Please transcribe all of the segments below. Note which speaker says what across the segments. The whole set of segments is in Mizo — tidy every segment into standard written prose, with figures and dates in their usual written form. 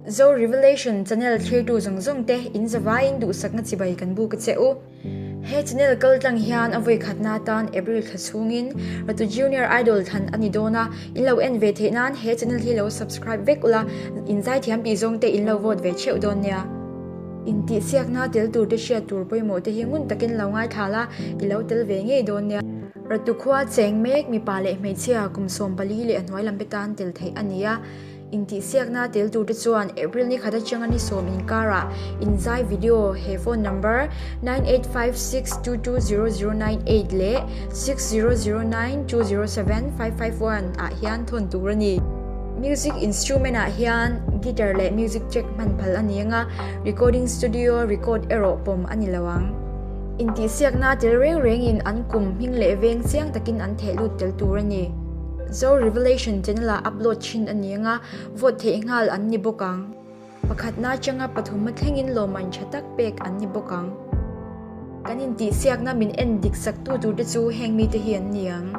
Speaker 1: Zo Revelation channel thlirtu zawng zawng te in zavaiin duhsakna chibai kan buk a che u. He channel kal tlang hian a vawi khatna atan April thla chhungin Ratu Junior Idol thlan a ni dawn a, in lo en ve theih nan he channel hi lo subscribe vek ula, in zaithiam tih zawng te in lo vote ve theuh dawn nia. Intihsiakna tel tur te hriat tur pawimawh te hi ngun takin lo ngaithla la, i lo tel ve ngei dawn nia. Ratu khua cheng mek mipa leh hmeichhia kum 14 leh a hnuai lam te tan tel theih a ni a. Intihsiakna tel turte chuan April ni khat atanga ni sawm inkarah inzai video he phone number 9856220098 leh 6009207551 ah hian thawn tur a ni. Music instrument ah hian guitar leh music track hman phal a ni anga, recording studio record erawh pawm a ni lo ang. Intihsiakna tel reng rengin an kum hming leh veng chiang takin an theh lut tel tur a ni. Zo Revelation channel ah upload thin a ni anga, vote theih nghal an ni bawk ang. Pakhatna atanga pathumna thlengin lawmman tha tak pek an ni bawk ang. Kan intihsiakna min en dik sak tu tur te chu heng mite hi an ni ang.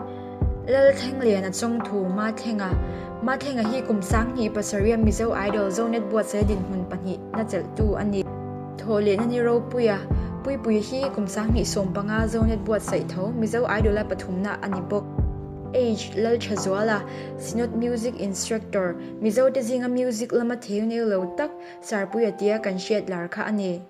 Speaker 1: Lalthlengliana Chawngthu Mathlenga Mathlenga hi kum 2007 Mizo Idol Zonet buatsaih dinhmun pahnih na chelhtu a ni. Thawhlehna ni ropuia Puipuia hi kum 2015 Zonet buatsaih tho Mizo Idol-a pathumna a ni bawk. Age Lalthazuala, Synod Music Instructor, Mizote zinga music lama theuneu lo tak Sarpuia tia kan hriat lar kha a ni.